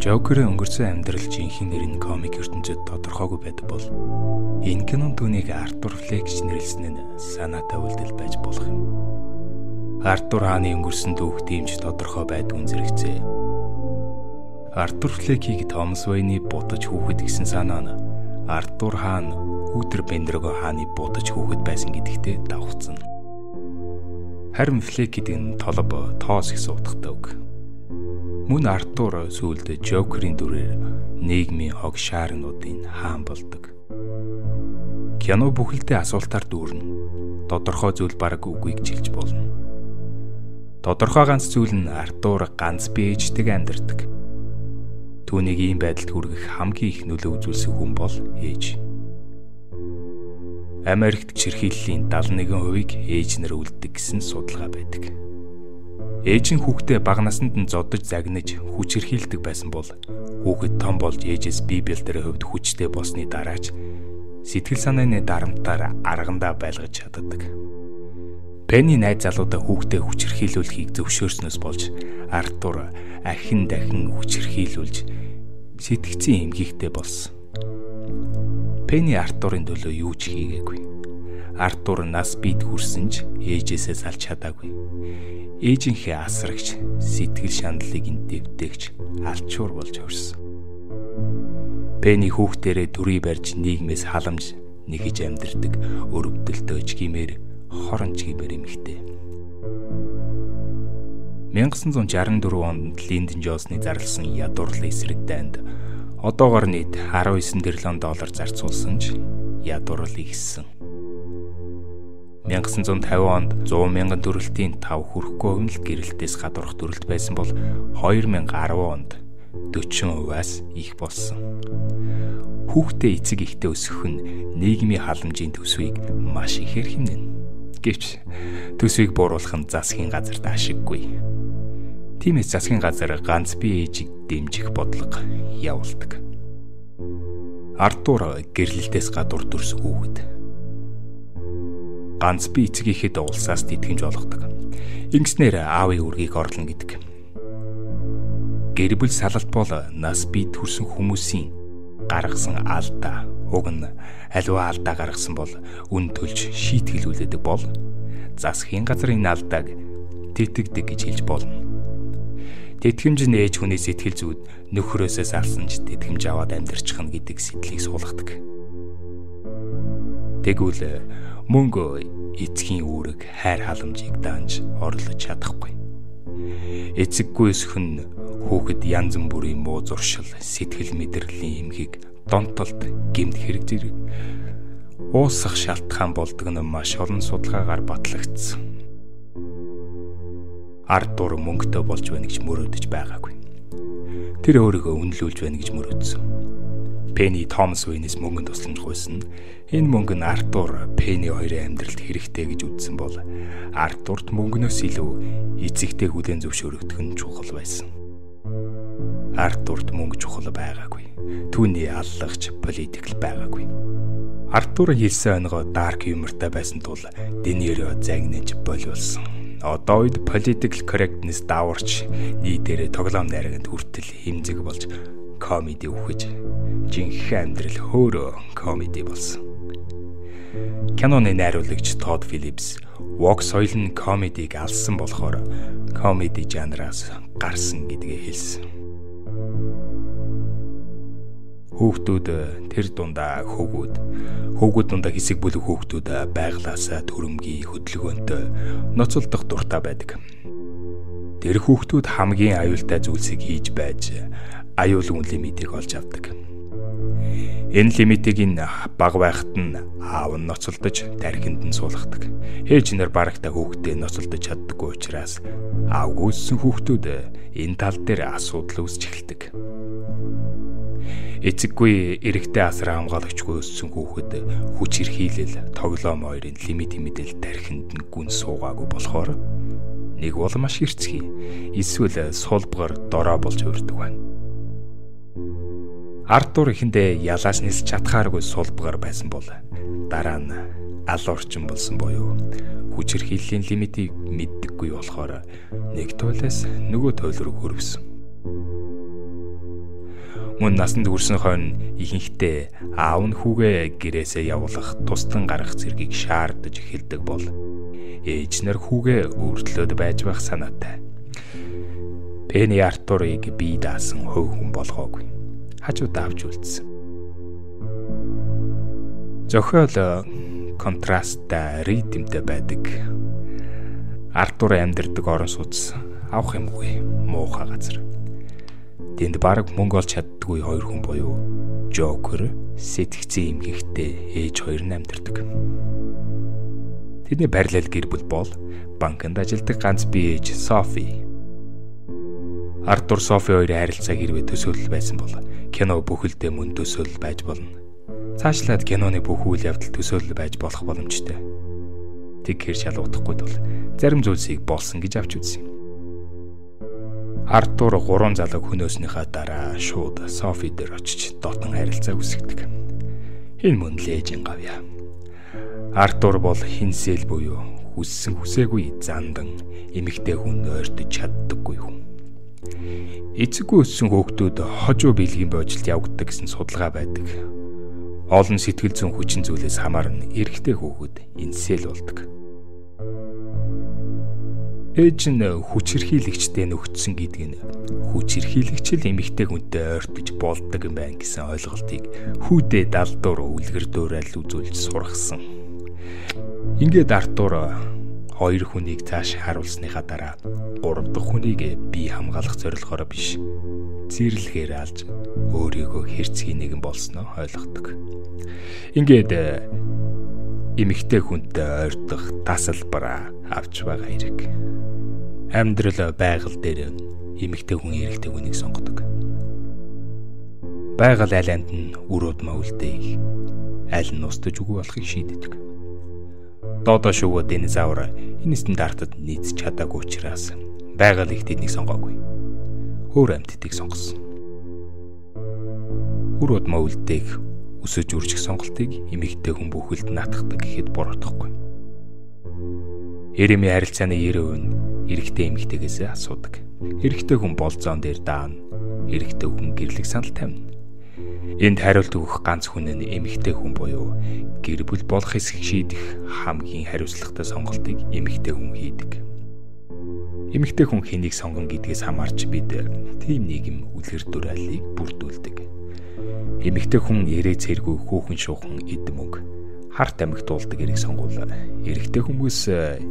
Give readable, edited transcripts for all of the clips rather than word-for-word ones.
Жокерийн өнгөрсөн амьдрал жинхэнэ нэр нь комик ертөнцид тодорхойгүй байдаг бол энэ кинонд түүнийг Артур Флек гэж нэрлэсэн нь санаатай үйлдэл байж болох юм. Артур хааны өнгөрсөн түүх тийм ч тодорхой байдгүй зэрэгцээ. Артур Флекийг Томас Вейны будаж хүүхэд гэсэн санаа нь Артур хаан Үтер Пендрого хааны будаж хүүхэд байсан гэдэгтээ давхцна. Харин Флек гэдэг нь толб, тоос гэсэн утгатай үг. Мөн Артур сүүлд Жокерийн дүрээр нийгмийн хог шаарнуудын хаан болдог. Кино бүхэлдээ асуултаар дүүрнэ. Тодорхой зүйл бараг үгүйг чилж болно. Тодорхой ганц зүйл нь Артур ганц бие ээжтэйгээ амьдардаг. Түүнийг ийм байдалд хүргэх хамгийн их нөлөө үзүүлсэн хүн бол ээж. Америкт чирхийллийн 71%-ийг ээж нар үлддэг гэсэн судалгаа байдаг. Ээж нь хүүхдээ бага наснд нь зодож загнаж хүч хэрхийлдэг байсан бол хүүхэд том болж ээжээс бие бэлдэрийн хувьд хүчтэй болсны дараач сэтгэл санааны дарамтаар аргандаа байлгаж чаддаг. Пенни найз залуудаа хүүхдээ хүч хэрхийлүүлэхийг зөвшөөрснөөс болж Артур ахин дахин хүч хэрхийлүүлж сэтгцийн эмгэгтэй болсон. Пенни Артурын төлөө юу ч хийгээгүй. Артур нас бид хүрсэн ч ээжээсээ салж чадаагүй. Ээжийнхээ асрагч, сэтгэл шаналлыг нь дэвтээгч алчуур болж хорсон. Пенни хүүхдэрээ дүрий барьж нийгмээс халамж нэхэж амьдардаг өрөвдөлтөө ч гимээр хоронч гимээр эмэгтэй. 1964 онд Линдон Джонсны зарласан ядуурлын эсрэг дайнд одоогоор нийт $19 триллион зарцуулсан ч ядуурл ихссэн. 1950 онд 100 мянган төрөлтийн 5 хүрэхгүй хувь нь л гэрэлтээс гадуурх төрөлт байсан бол 2010 онд 40%-аас их болсон. Хүүхдээ эцэг ихтэй өсгөх нь нийгмийн халамжийн төсвийг маш ихээр хэмнэнэ. Гэвч төсвийг бууруулах нь засгийн газарт ашиггүй. Тиймээс засгийн газар ганц бие ээжийг дэмжих бодлого явуулдаг. Артур гэрлэлтээс гадуур төрсөн хүүхэд. Ганц бие эцгийхэд улсаас тэтгэмж олгодог. Ингэснээр аавын үүргийг орлоно гэдэг. Гэр бүл салалт бол нас бие төрсэн хүмүүсийн гаргасан алдаа, уг нь аливаа алдаа гаргасан бол үн төлж шийтгэлүүлдэг бол засгийн газар энэ алдааг тэтгэдэг гэж хэлж болно. Тэтгэмж нь ээж хүний сэтгэл зүйд нөхрөөсөө салсан ч тэтгэмж аваад амьдарчихна гэдэг сэтлийг суулгадаг. Тэгвэл мөнгө эцгийн үүрэг хайр халамжийг даанж орлож чадахгүй. Эцэггүй өсөх нь хүүхэд янз бүрийн муу зуршил, сэтгэл мэдрэлийн эмгэг, донтолт, гэмт хэрэг зэрэг уусах шалтгаан болдог нь маш олон судалгаагаар батлагдсан. Артур мөнгөтэй болж байна гэж мөрөөдөж байгаагүй. Тэр өөрийгөө үнэлүүлж байна гэж мөрөөдсөн. Пенни Томас Уэйнээс мөнгөнд тусламж гуйсан. Энэ мөнгө нь Артур, Пенни хоёрын амьдралд хэрэгтэй гэж үзсэн бол Артурт мөнгнөөс илүү эцэгтэй хүлээн зөвшөөрөгдөх нь чухал байсан. Артурт мөнгө чухал байгаагүй. Түүний аллагч политик л байгаагүй. Артур хэлсэн онгоо дарк юмортой байсан тул Де Ниро загнаж болиулсан. Одоо үед political correctness даварч нийтээрээ тоглоом найрагт хүртэл хэмзэг болж комеди үхэж жинхэнэ амьдрал хөөрөө комеди болсон. Киноны найруулагч Тодд Филлипс woke соёл нь комедиг алсан болохоор комеди жанраас гарсан гэдгээ хэлсэн. Хүүхдүүд тэр дундаа хөвгүүд дундаа хэсэг бүлэг хүүхдүүд байглаасаа төрөмгий хөдөлгөөнтэй ноцолдох дуртай байдаг. Тэр хүүхдүүд хамгийн аюултай зүйлсийг хийж байж аюулгүй лимитийг олж авдаг. Энэ лимитийг нь бага байхад нь аав нь ноцолдож тархинд нь суулгадаг. Ээж нар барагта хүүхдээ ноцолдож чаддаггүй учраас аавгүй өссөн хүүхдүүд энэ тал дээр асуудал үүсч эхэлдэг. Эцэггүй эрэгтэй асраа хамгаалагчгүй өссөн хүүхэд хүч хэрхийлэл, тоглоом хоёрын лимит мэдэл тархинд нь гүн суугаагүй болохоор Нэг бол маш хэрцгий, эсвэл сулбгар дорой болж хувирдаг байна. Артур эхэндээ ялаас нисэж чадхааргүй сулбгар байсан бол дараа нь алуурчин болсон буюу хүчирхийллийн лимитийг мэддэггүй болохоор нэг туйлаас нөгөө туйл рүү хөрвсөн. Мөн насанд хүрсэн хойно ихэнхдээ аав нь хүүгээ гэрээсээ явуулах тусдан гарах зэргийг шаардаж эхэлдэг бол ээж нар хүүгээ өөртлөөд байж байх санаатай. Пенни Артурыг бие даасан хувь хүн болгоогүй. Хажууд авч үлдсэн. Зохиол контрасттай, ритмтэй байдаг. Артур амьдардаг орон сууц авах юмгүй муухай газар. Тэнд бараг мөнгө олж чаддаггүй хоёр хүн буюу Жокер, сэтгцэн эмгэгтэй ээж хоёр нь амьдардаг. Тэдний параллел гэр бүл бол банкнд ажилладаг ганц бие ээж Софи. Артур Софи хоёрын харилцаа хэрвээ төсөөлөл байсан бол кино бүхэлдээ мөн төсөөлөл байж болно. Цаашлаад киноны бүх үйл явдал төсөөлөл байж болох боломжтой. Тэг хэр шалгуудахгүй тул зарим зүйлсийг болсон гэж авч үзсэн юм. Артур 3 залууг хөнөөснийхаа дараа шууд Софи дээр очиж дотн харилцаа үүсгэдэг. Энэ мөн л ээжийн гавьяа. Артур бол хинсэл буюу хүссэн хүсээгүй зандан эмэгтэй хүн ойртож чаддаггүй хүн. Эцэггүй өссөн хүүхдүүд хожуу биелгийн боожилт явагддаг гэсэн судалгаа байдаг. Олон сэтгэл зүйн хүчин зүйлээс хамааран эрэгтэй хүүхэд инсэл болдог. Ээж нь хүчирхийлэгчтэй нөхцсөн гэдэг нь хүчирхийлэгч л эмэгтэй хүнтэй ойртож болдог юм байна гэсэн ойлголтыг хүүдээ далдуур үлгэр дуурайл үзүүлж сургасан. Ингээд Артур хоёр хүнийг цааш харуулсныхаа дараа гурав дахь хүнийг бие хамгаалах зорилгоор биш зэрлэгээр алж өөрийгөө хэрцгий нэгэн болсноо ойлгодог. Ингээд эмэгтэй хүнтэй ойртох тасалбараа авч байгаа хэрэг. Амьдрал байгаль дээр эмэгтэй хүн эрэгтэй хүнийг сонгодог. Байгаль аль амт нь үр удмаа үлдээх, аль нь устж үгүй болохыг шийддэг. Додо шувуу динозавр энэ стандартад нийцэж чадаагүй учраас байгаль их тэднийг сонгоогүй. Өөр амьтдыг сонгосон. Үр удмаа үлдээх, өсөж үржих сонголтыг эмэгтэй хүн бүхэлд наатахдаг гэхэд буруутахгүй. Эремийн харилцааны 90% нь эрэгтэй эмэгтэйгээс асуудаг. Эрэгтэй хүн болзоон дээр даана. Эрэгтэй хүн гэрлэг санал тавина. Энд хариулт өгөх ганц хүн нь эмэгтэй хүн буюу гэр бүл болох эсэх шийдэх хамгийн хариуцлагатай сонголтыг эмэгтэй хүн хийдэг. Эмэгтэй хүн хэнийг сонгоно гэдгээс хамаарч бид тийм нийгэм үлгэр дуурайлыг бүрдүүлдэг. Эмэгтэй хүн эрээ цэргүй хүүхэн шуухан эд мөнгө хар тамхи туулдаг эрийг сонгуул. Эрэгтэй хүмүүс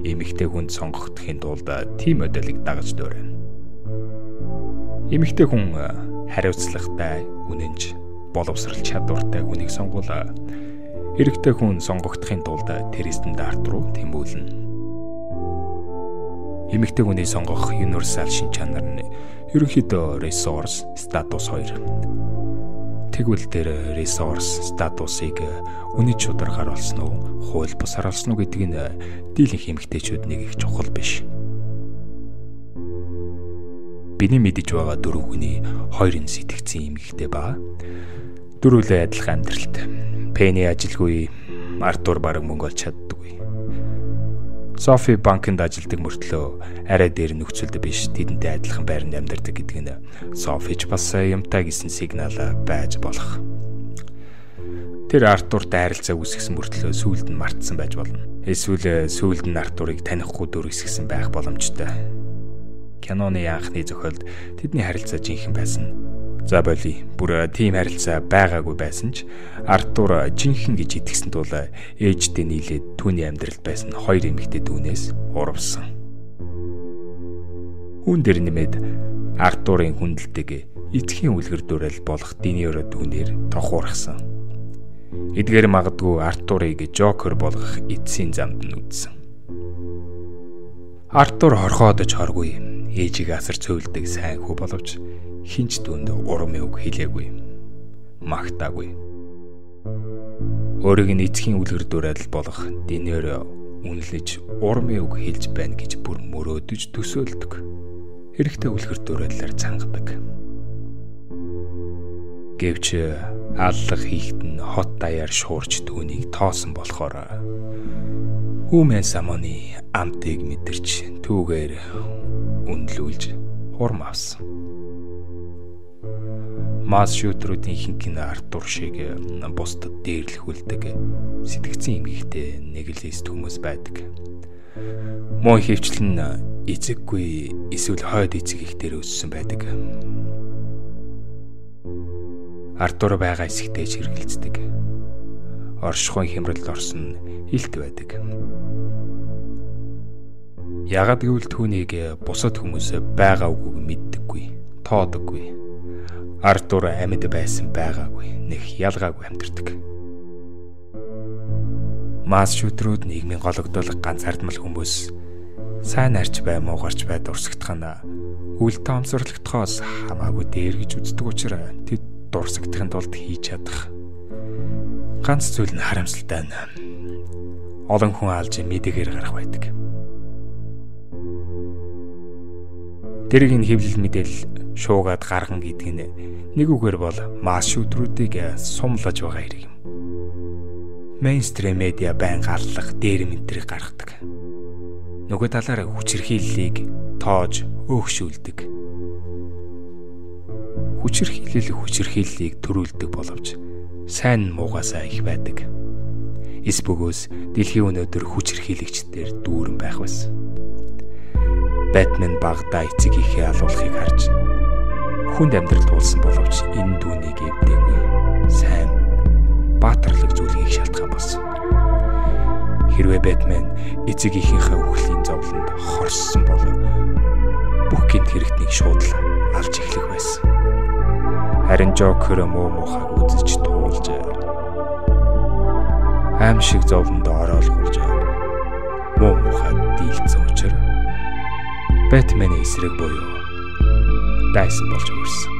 эмэгтэй хүнд сонгохдохын тулд тийм моделийг дагаж дуурайна. Эмэгтэй хүн хариуцлагатай, үнэнч, боловсрал чадвартай хүнийг сонгуул. Эрэгтэй хүн сонгогдохын тулд тэр стандарт руу тэмүүлнэ. Эмэгтэй хүний сонгох универсал шин чанар нь ерөнхийдөө ресурс, статус хоёр. Тэгвэл тэр ресурс, статусыг үнэт шударгаар олсон уу, хууль бусаар олсон уу гэдэг нь дийлэнх эмэгтэйчүүд нэг их чухал биш. Бидний мэдэж байгаа дөрвөн хүний хоёр нь сэтгцэн эмэгтэй ба дөрвөлээ адилхан амьдралт. Пенни ажилгүй, Артур бараг мөнгө олж чаддаггүй. Софи банкнд ажилладаг мөртлөө арай дээр нөхцөлд биш тэдэнтэй адилхан байранд амьдардаг гэдэг нь Софич бас юмтай гэсэн сигнал байж болох. Тэр Артуртай харилцаа үүсгэсэн мөртлөө сүүлд нь мартсан байж болно. Эсвэл сүүлд нь Артурыг танихгүй дүрсгсэн байх боломжтой. Киноны анхны зохиолд тэдний харилцаа жинхэнэ байсан. За боли, бүр тийм харилцаа байгаагүй байсан ч Артур жинхэнэ гэж итгэсэн тул ээжтэй нийлээд түүний амьдралд байсан хоёр эмэгтэй дүүнээс урвсан. Үүн дээр нэмээд Артурын хүндэлдэг эцгийн үлгэр дуурайл болох Динеро дүүнээр тохуурхсан. Эдгээр магадгүй Артурыг Жокер болгох эцсийн замд нь үдсэн. Артур хорхоодож хоргүй, ээжийг асар цөвлөдөг сайн хүү боловч хинч түүнд урам үг хэлээгүй. Магтаагүй. Өөрийг нь эцгийн үлгэр дуурайл болох Динеро үнэлж урмын үг хэлж байна гэж бүр мөрөөдөж төсөөлдөг. Хэрэгтэй үлгэр дуурайлаар цангадаг. Гэвч аллах хийхэд нь хот даяар шуурч түүнийг тоосон болохоор Хүмэн саманы амтыг мэдэрч түүгээр үнэлүүлж хурм авсан. Масс шүүтрүүдийн ихэнх нь Артур шиг бусдад дээрлэхүүлдэг сэтгцэн эмгэгтэй нэг л эст хүмүүс байдаг. Муу хөвчлэн эцэггүй эсвэл хойд эцэг их дээр өссөн байдаг. Артур байгаа хэсэгтээ чиргэлцдэг. Оршихуйн хямралд орсон илт байдаг. Ягаад гэвэл түүнийг бусад хүмүүс байгаа үгүйг мэддэггүй, тоодоггүй. Артур амьд байсан байгаагүй, нэг ялгаагүй амьдардаг. Масс шүүтрүүд нийгмийн гологдол ганцаардмал хүмүүс сайн арч бай, муугарч бай дурсагдах нь үл тоомсорлогдохоос хамаагүй дээр гэж үздэг учраас тэд дурсагдахын тулд хийж чадах ганц зүйл нь харамсалтай нь олон хүн алж мэдэгээр гарах байдаг. Тэрийг нь хэвлэл мэдээлэл шуугаад гарган гэдэг нь нэг үгээр бол масс шүүтрүүдийг сумлаж байгаа хэрэг юм. Мейнстрим медиа байнга аллах дээр мэнтрийг гаргадаг. Нөгөө талаар хүчирхийллийг тоож өөгшүүлдэг. Хүчирхийлэл хүчирхийллийг төрүүлдэг боловч сайн муугаасаа их байдаг. Эс бөгөөс дэлхийн өнөөдөр хүчирхийлэгчдээр дүүрэн байх байсан. Бэтмен багадаа эцэг эхээ алуулахыг харж хүнд амьдрал туулсан боловч энэ түүнийг эвдээгүй. Сайн баатарлаг зүйл хийх шалтгаан болсон. Хэрвээ Бэтмен эцэг эхийнхээ үхлийн зовлонд хорссон бол бүх гэмт хэрэгтнийг шууд л алж эхлэх байсан. Харин Жокер муу муухайг үзэж туулж аим шиг зовлонд ороолгуулж муу муухай дийлцсэн учраас Бэтменийн эсрэг буюу дайсан болж өгөрсөн.